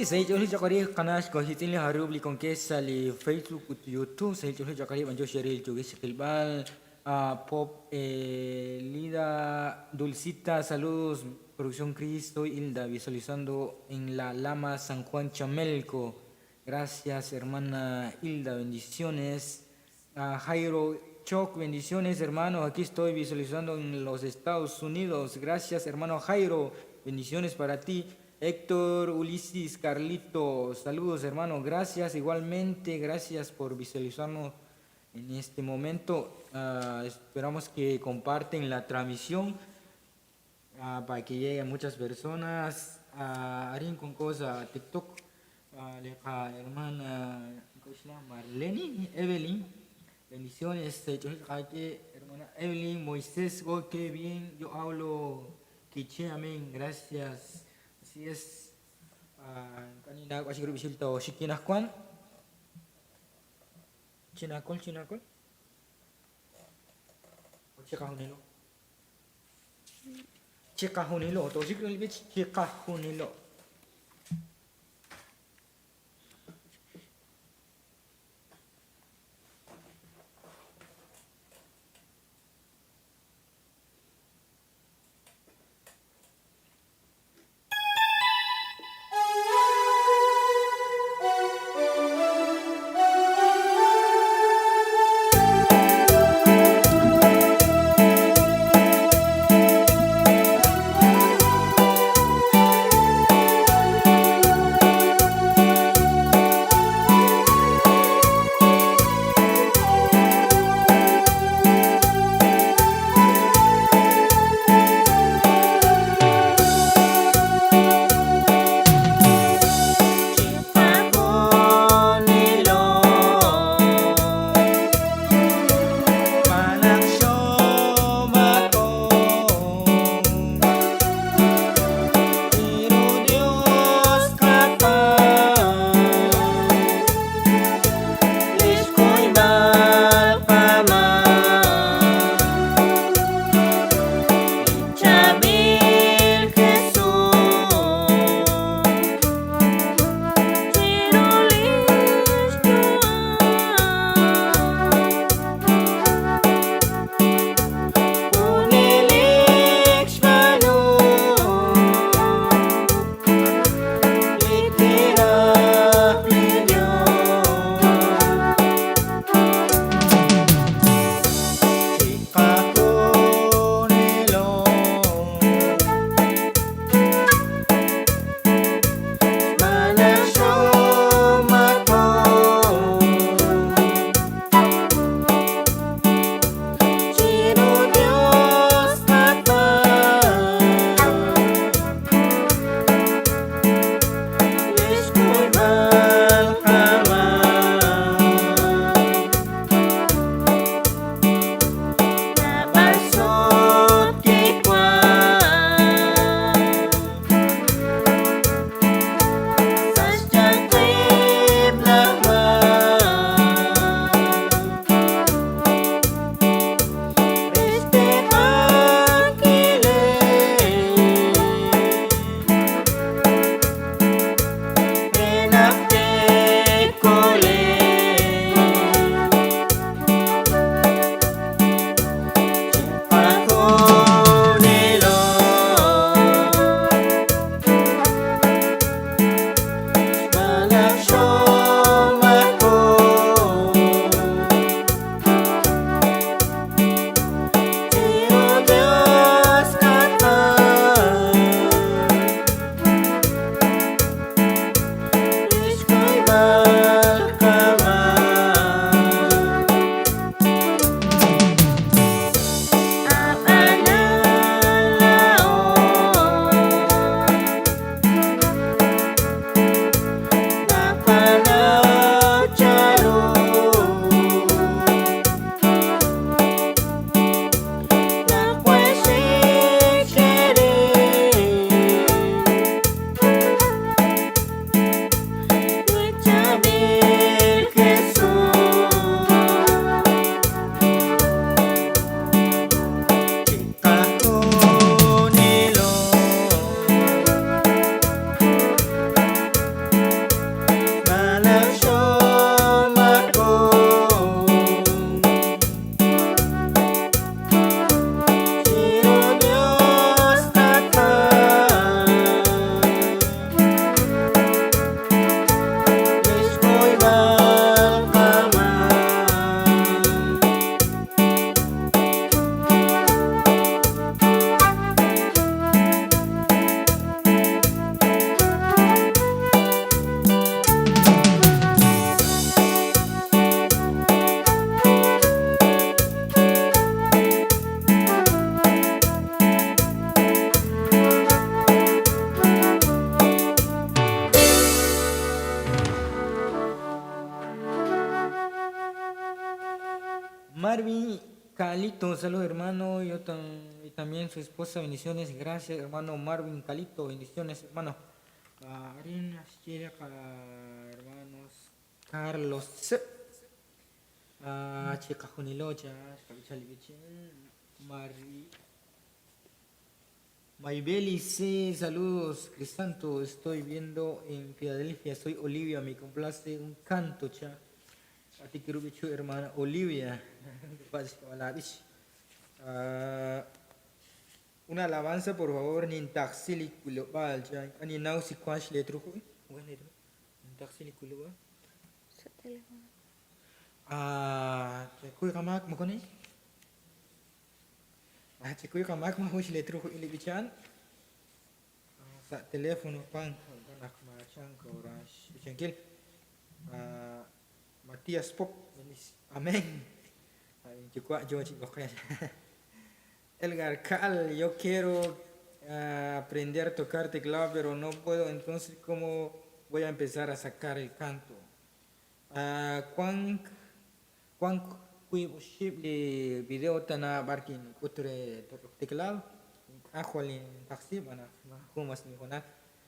Sa' chaq'rib' qanax kojitz'in li jarub' li konkes sa' li Facebook ut YouTube sa' chaq'rib' ancho xeril chugis xqilb'al Pop Lida Dulcita, saludos Producción Cristo Hilda visualizando en la Lama San Juan Chamelco. Gracias, hermana Hilda, bendiciones. Jairo Choc, bendiciones, hermano. Aquí estoy visualizando en los Estados Unidos. Gracias, hermano Jairo. Bendiciones para ti. Héctor Ulises Carlito, saludos, hermano. Gracias, igualmente. Gracias por visualizarnos en este momento. Esperamos que comparten la transmisión para que llegue a muchas personas. Arin con cosa TikTok. Hermana Marlene, Evelyn, bendiciones, hermana Evelyn, Moisés, oh, qué bien, yo hablo quiché, amén, gracias. Así es. Chinakol, chinakol. Chikahunilo. Chikahunilo, chikahunilo. Calito, saludos hermano, yo y también su esposa, bendiciones, gracias hermano Marvin Calito, bendiciones hermano. Hermanos Carlos C. Mari Maybeli C, saludos, Crisanto, estoy viendo en Filadelfia, soy Olivia, me complace un canto, cha. A ti quiero hermana Olivia. Una alabanza, por favor, nintaxili kulobal, cha. Ani nau si kwash letru Nintaxili kulobal. Sa teléfono. Ah, chikuy kamak mo koni? Ah, chikuy kamak mo hush letru ilibichan. Sa teléfono pan ganak machan korash bichankil. Matías Pop, amén. Elgar Cal, yo quiero aprender a tocar teclado, pero no puedo, entonces ¿cómo voy a empezar a sacar el canto? ¿Cuán posible video tana barkin kutre teclado? Ajualin taxi, humas ni jonal.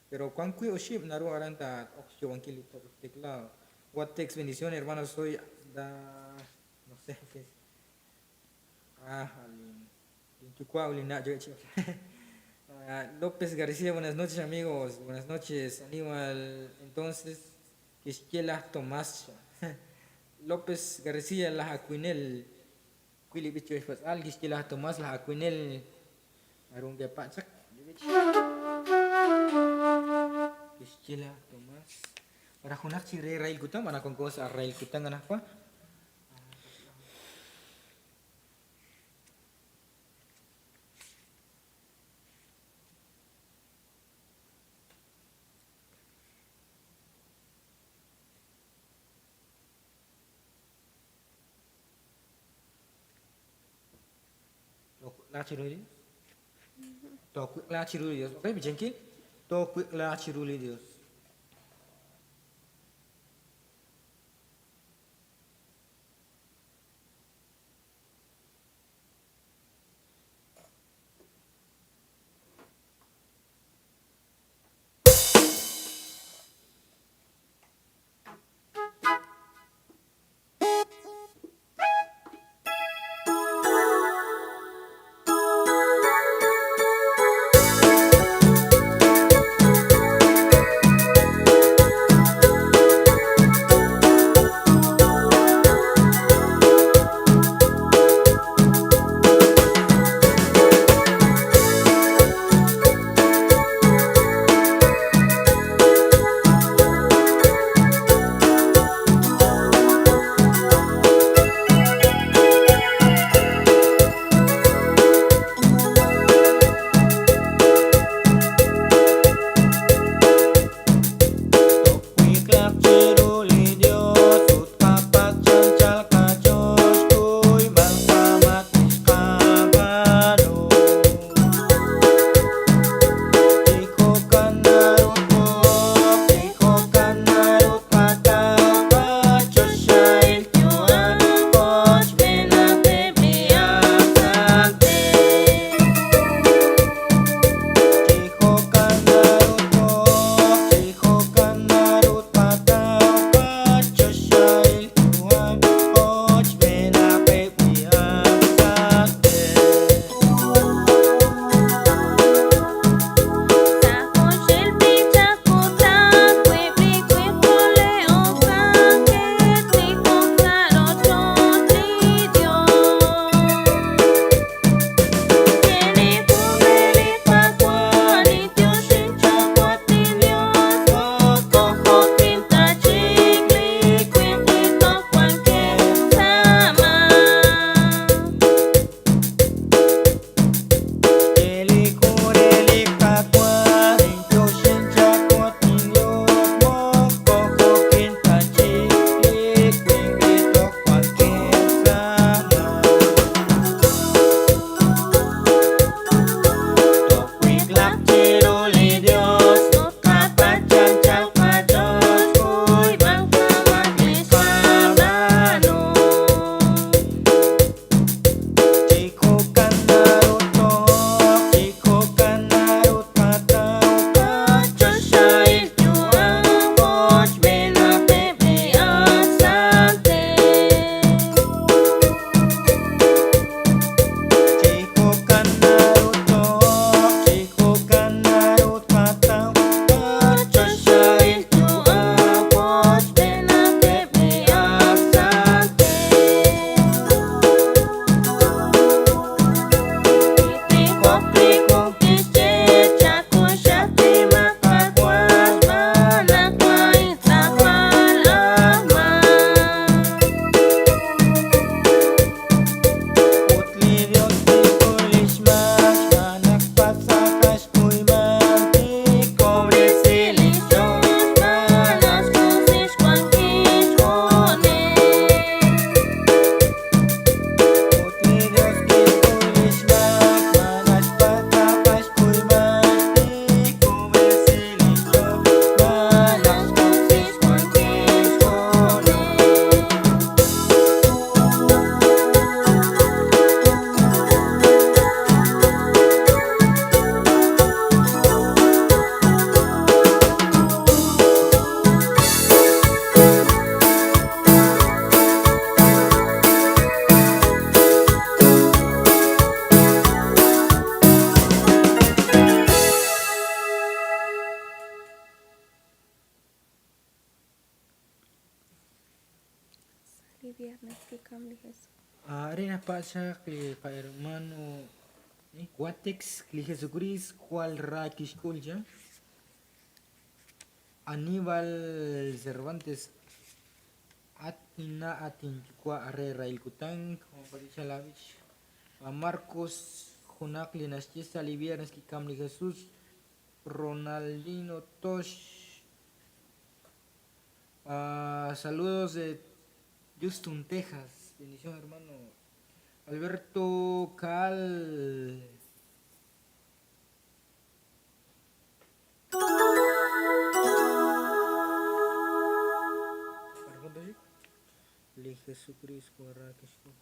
Pero cuán oship naru aranta oxyowankili teclado. What bendición, hermano, soy da no sé qué es. López García, buenas noches amigos, buenas noches, Aníbal, entonces, Quisquela Tomás, López García, la Acuinel, Cuili bicho al Quisquela Tomás, la Acuinel, Arunga Pachak, Quisquela Tomás, para Junak Chire Rail Kutan, para con cosa Rail Kutan ganakwa. Dios. Ok, bichenki. To la chiruli Dios. kikam li Jesus. Arin napa'xaq li qahermano Guatex, li Jesukriist jwal ra kixk'ul cha. Aníbal Cervantes, at inna' at inyuwa' re rahil kutan, jo'kan laab'ich. Marcos junaq li naxye sa' li viernes kikam li Jesus. Ronaldino Tosh. Saludos de Houston, Texas. Bendición, hermano. Alberto Cal. Li Jesukriist ra kixk'ul.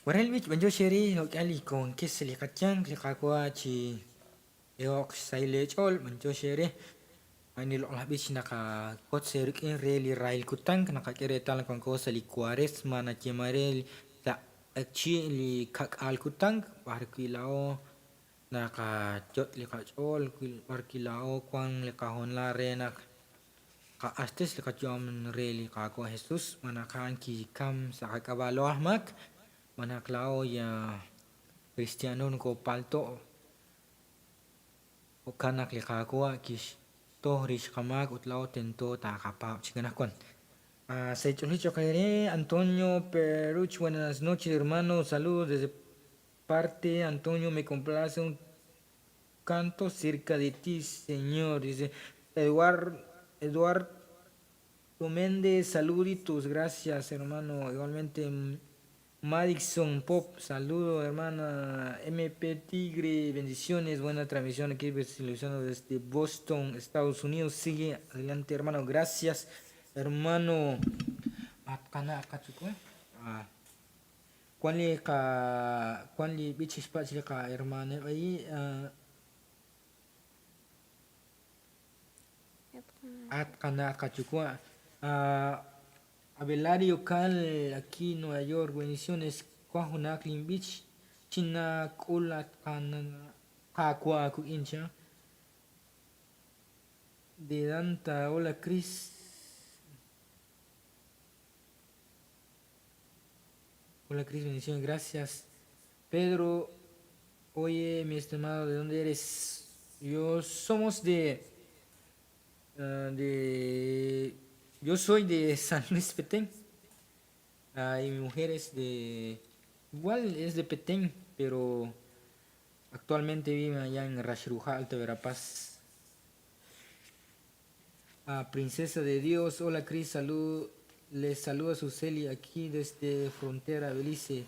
Waral b'ich b'anyox eere jo'k'ihal li wankeb' sa' li qayanq li Qaawa' chi k'ehoq xsahil eech'ool b'anyox eere. A'in li loq'laj b'ich naqawotz eerik'in re li rahil kutan naqak'e reetal naq wanko sa' li cuaresma nayeeman re sa' q'eqchi' li ka'k'aal kutan b'ar wi' laa'o naqayot' li qach'ool b'ar wi' laa'o wan li qahoonal re naq qaq'axtes li qayu'am re li Qaawa' Jesus xb'aan naq a'an kikam sa' qak'ab'a' laa'o aj maak xb'aan naq laa'o ya cristiano nokopalto' jo'kan naq li Qaawa' kixtoj rix qamaak ut laa'o tento taqapaab' chik anaqwan. Se choq' eere Antonio Peruch, buenas noches hermano, saludos desde parte Antonio, me complace un canto cerca de ti, Señor, dice Eduardo Méndez, saluditos, gracias hermano, igualmente Madison Pop, saludo hermana MP Tigre, bendiciones, buena transmisión aquí desde Boston, Estados Unidos, sigue adelante hermano, gracias hermano. Wan li qa wan li b'ich xpatz' li qa hermana ahí at qana' qayuwa'. Abelario Cal, aquí Nueva York, bendiciones. Wan junaq linb'ich chinak'ul at qana' Qaawa' kuk'in cha. De Danta, hola Chris. Hola Cris, bendiciones, gracias. Pedro, oye mi estimado, ¿de dónde eres? Yo somos de yo soy de San Luis Petén. Y mi mujer es de igual es de Petén, pero actualmente vive allá en Raxruhá, Alta Verapaz. Princesa de Dios, hola Cris, salud, les saluda Suseli aquí desde Frontera, Belice.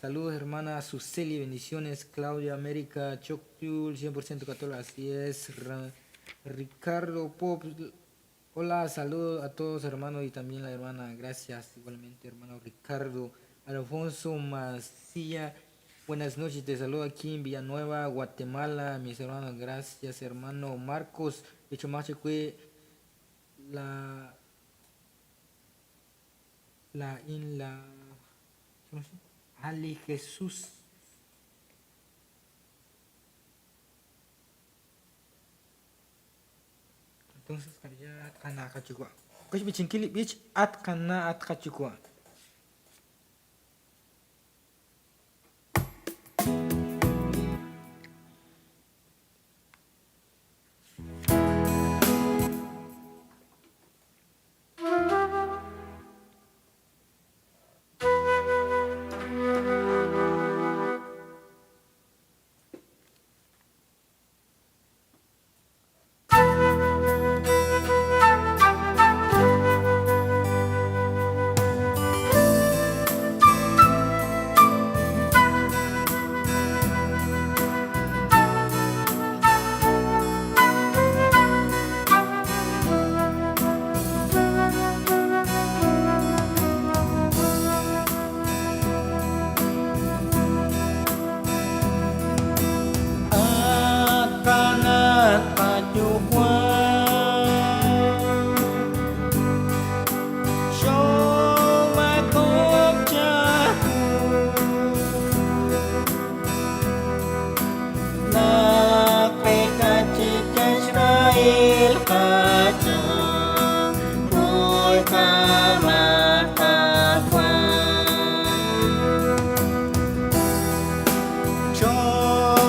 Saludos hermana Suseli, bendiciones. Claudia América, Choctul, 100% católica, así es. Ricardo Pop, hola, saludos a todos hermanos y también la hermana, gracias igualmente hermano Ricardo. Alfonso Macilla, buenas noches, te saludo aquí en Villanueva, Guatemala, mis hermanos, gracias hermano Marcos, de la la in la ¿cómo se llama? Ali Jesús. Entonces, at qana qachukwa. Kush bichinkili bich at qana at qachukwa.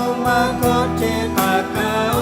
Chomakoche kakao.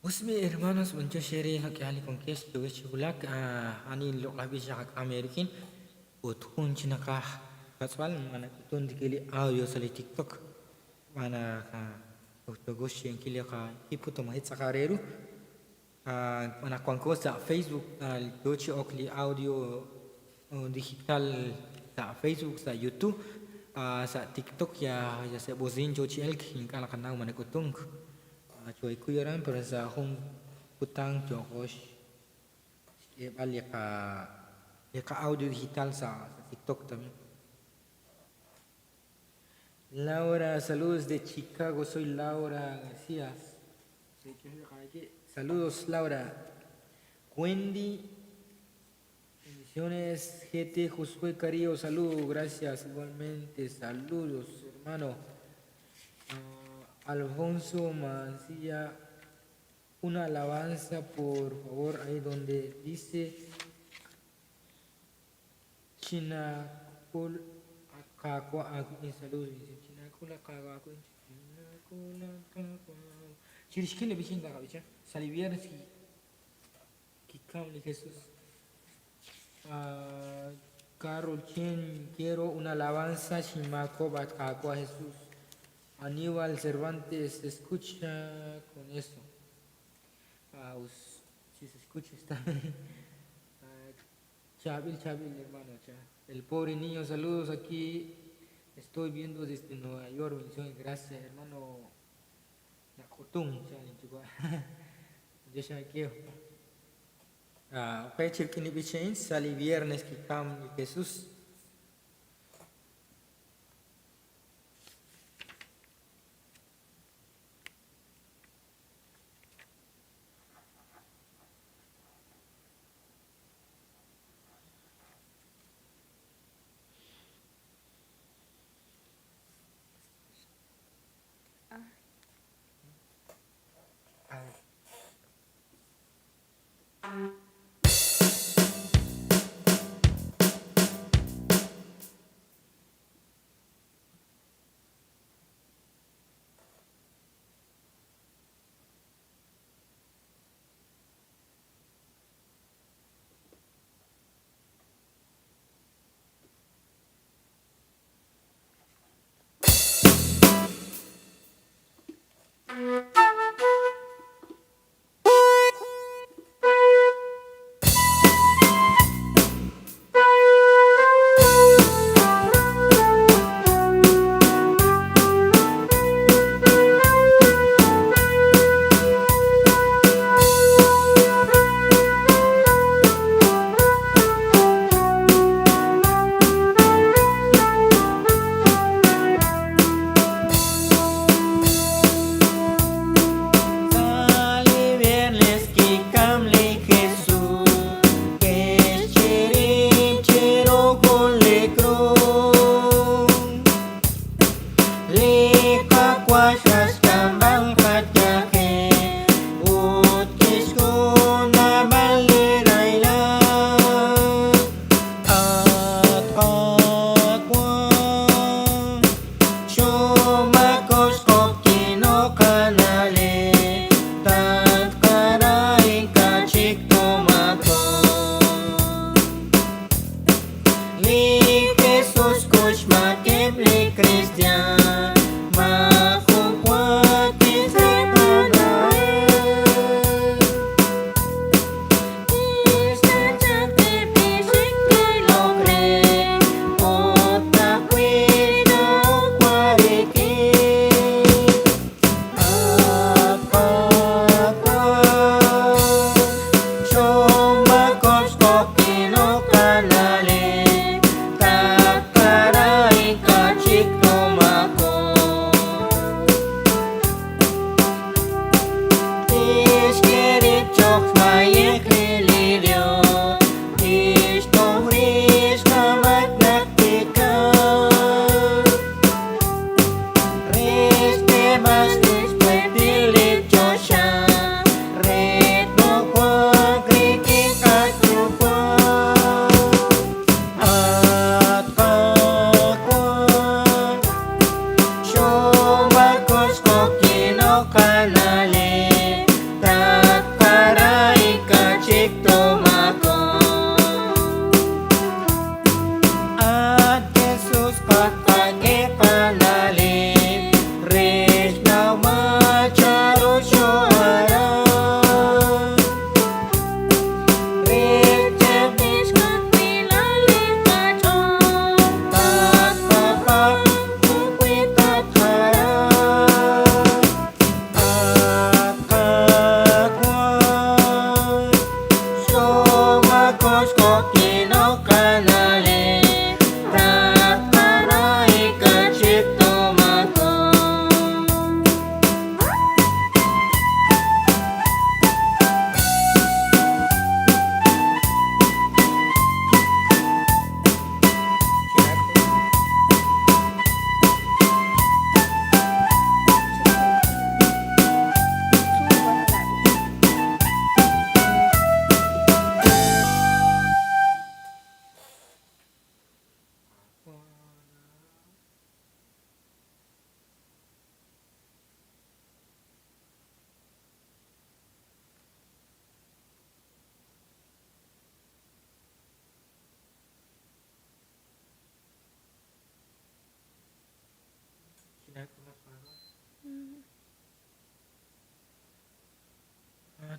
Usmi hermanos, buncho shere hakali con kes chugulak ani loqla bisha Amerikin ut chinaka katswal mana kutun dikili audio sali TikTok mana ka utogoshi enkili ka hiputo mahitsa mana cuanco sa Facebook al dochi okli audio digital sa Facebook sa YouTube sa TikTok ya ya se bozin chochi elk inkala kanau mana kutung choy kuyaran pero sa hung kutang chokosh bali ka audio digital sa TikTok también. Laura, saludos de Chicago, soy Laura García. Saludos, Laura. Wendy, bendiciones, GT Josué Carillo, saludos, gracias, igualmente, saludos, hermano. Alfonso Mancilla, una alabanza, por favor, ahí donde dice Chinacul saludos, Sali Jesús. Carol Chen, quiero una alabanza, Shimaco Batacua Jesús. Aníbal Cervantes, escucha con eso. Si se escucha está bien. Chabil, Chabil, hermano. El pobre niño, saludos aquí. Estoy viendo desde Nueva York. Bendiciones, gracias, hermano. Nakutung, Yo quiero. Sali viernes Kikam Jesús.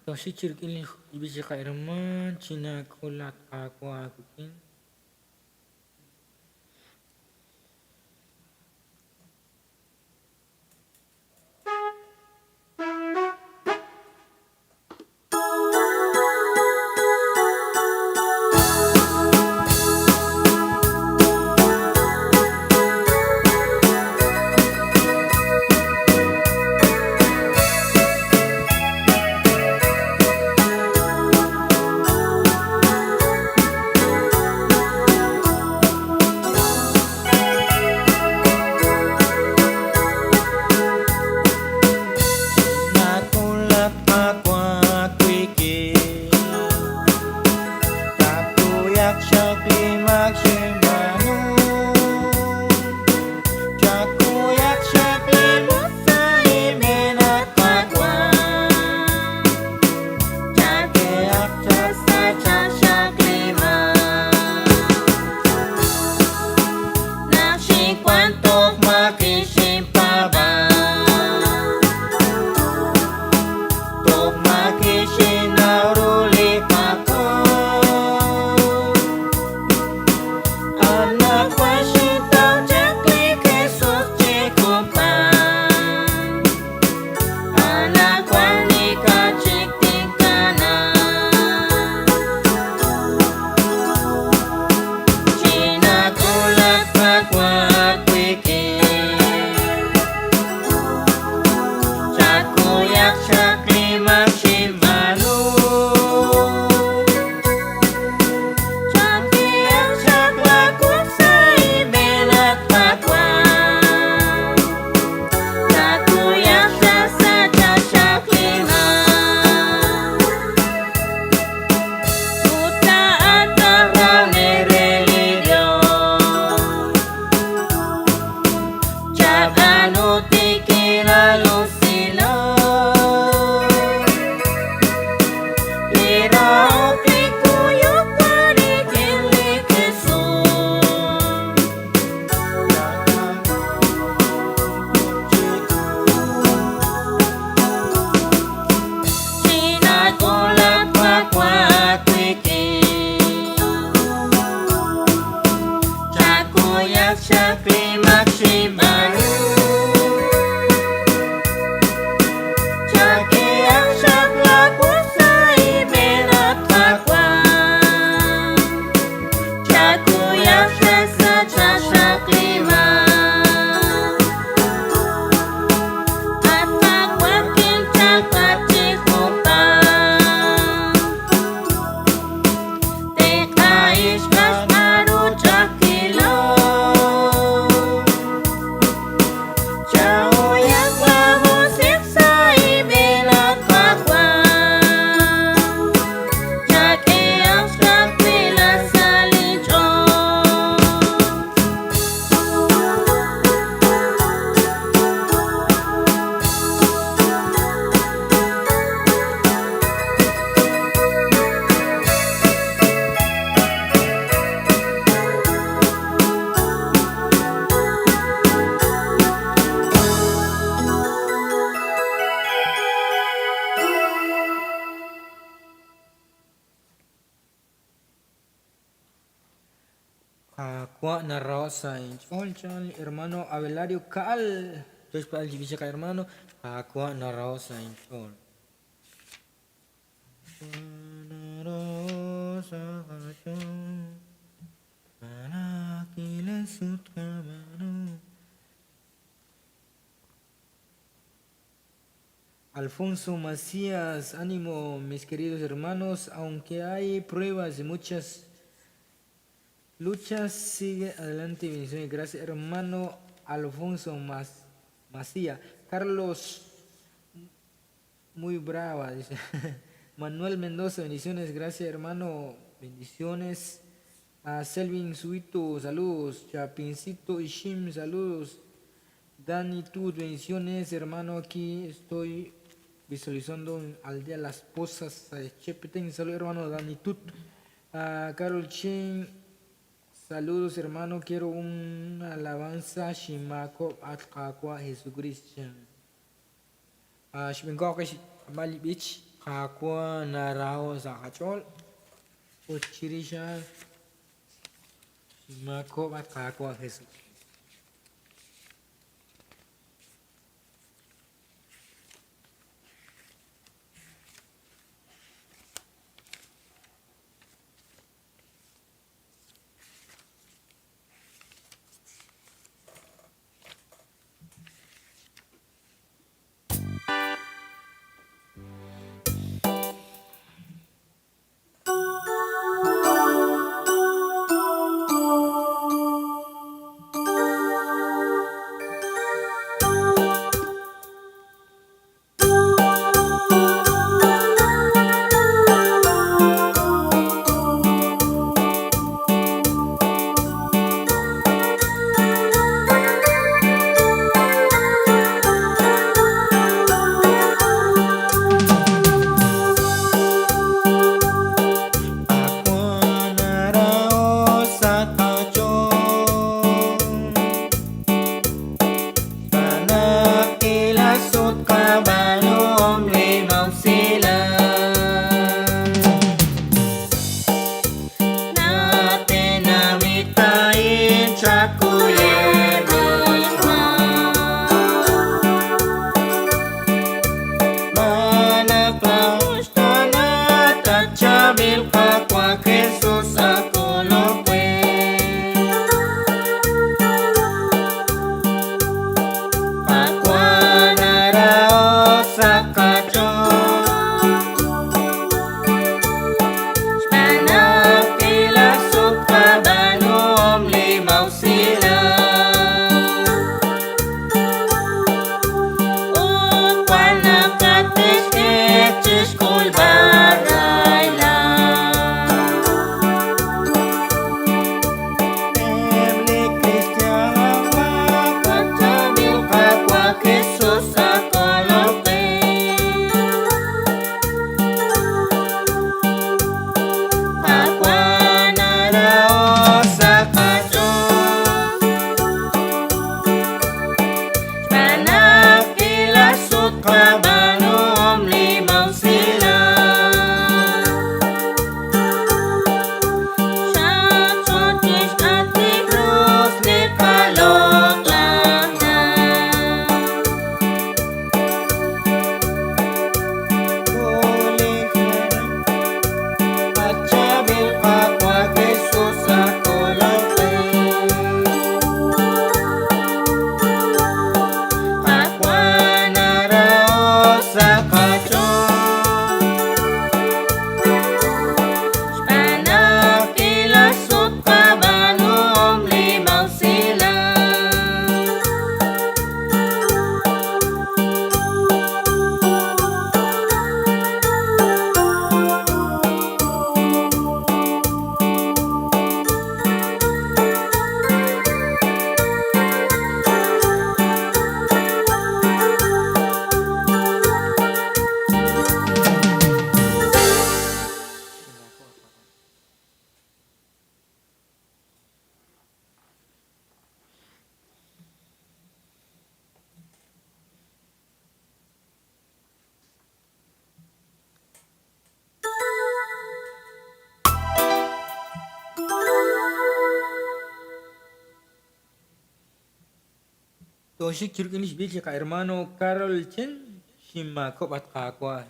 Toxik chi rik'in li b'ich li qahermaan chinaak'ul at Qaawa' aawik'in. Qaawa' naraho' sa' inch'ool chan li hermano Abelario Ka'al. Choxpa'al chi b'icha hermano, Qaawa' naraho' sa' inch'ool. Alfonso Macías, ánimo mis queridos hermanos, aunque hay pruebas y muchas luchas, sigue adelante y bendiciones. Gracias hermano Alfonso Macías. Carlos, muy brava, dice. Manuel Mendoza, bendiciones, gracias hermano, bendiciones. A Selvin Suito, saludos. Chapincito Ishim, saludos. Dani Tut, bendiciones, hermano. Aquí estoy visualizando en Aldea Las Pozas, Chepeten. Saludos, hermano Dani Tut. A Carol Chen, saludos, hermano. Quiero una alabanza, Shimako Atqaqua Jesucristo. Shimiko Mali Beach, Qaawa' naraho' sa' qach'ool ut chirix a'an xmaakob'k at Qaawa' Jesus. Toxik chiruk'in lix b'ich li qahermano Carol Chen xinmaakob'k at Qaawa'.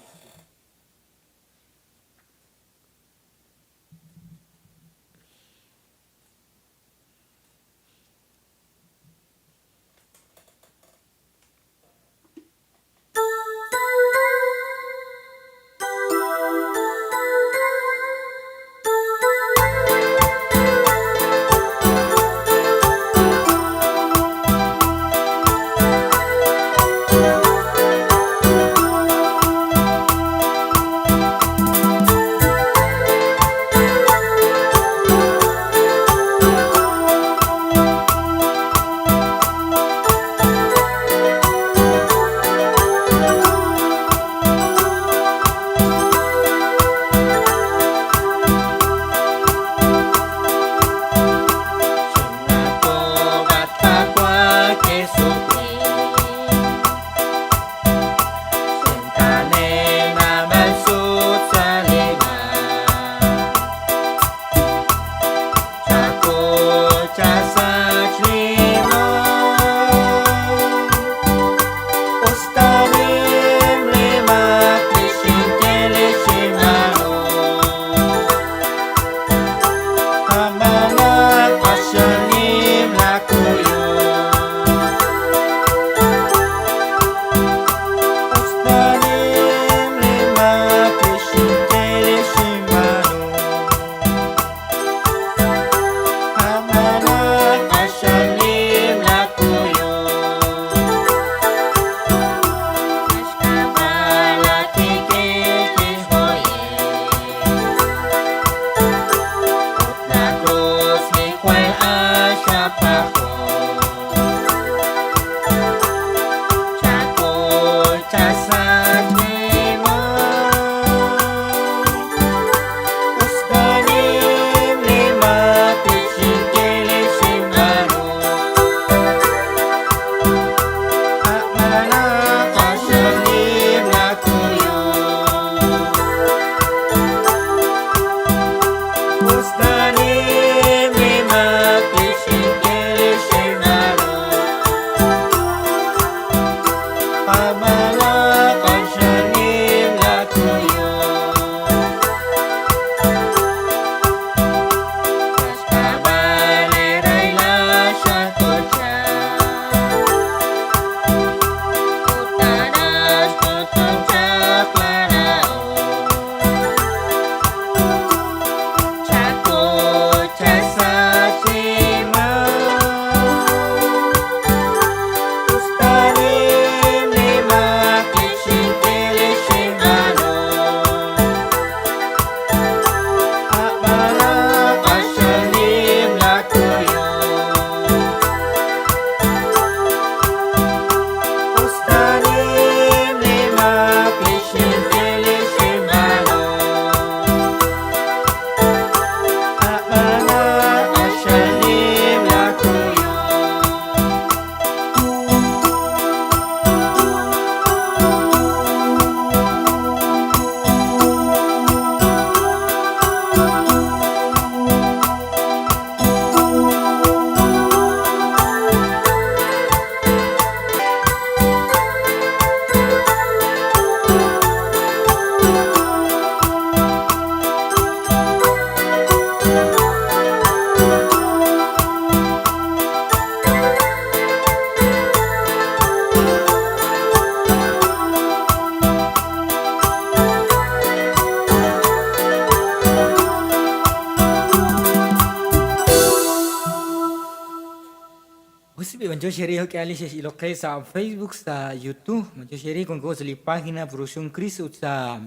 B'antiox eere jo'k'ihal li xex'ilok qe sa' Facebook, sa' YouTube, b'antiox eere wanko sa' li página Producción Cris ut sa'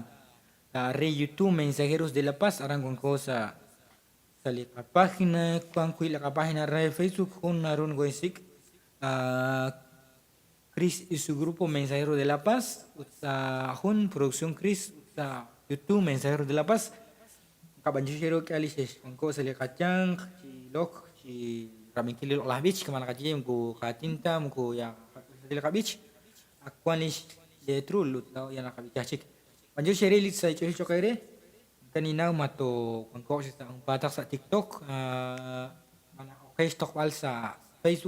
sa' re YouTube Mensajeros de la Paz, aran wanko sa' sa' li qapágina, wan wi' li qapágina re Facebook jun naru nokohe'xsik' Cris y su grupo Mensajeros de la Paz ut sa' jun Producción Cris ut sa' YouTube Mensajeros de la Paz. Qab'antiox eere jo'k'ihal li xexwanko' sa' li qayanq chi ilok, chi rab'inkil li loq'laj b'ich kama' naqaye moko qaatin ta, moko yal li qab'ich, ak wan lix leetrul ut laa'o yal naqab'icha chik. B'antiox eere li sa' xch'oolil cho'q eere, ink'a' ninnaw ma toowanko'q chi sa' junpaataq sa' TikTok, malaj oqex xtoqb'al sa' Facebook.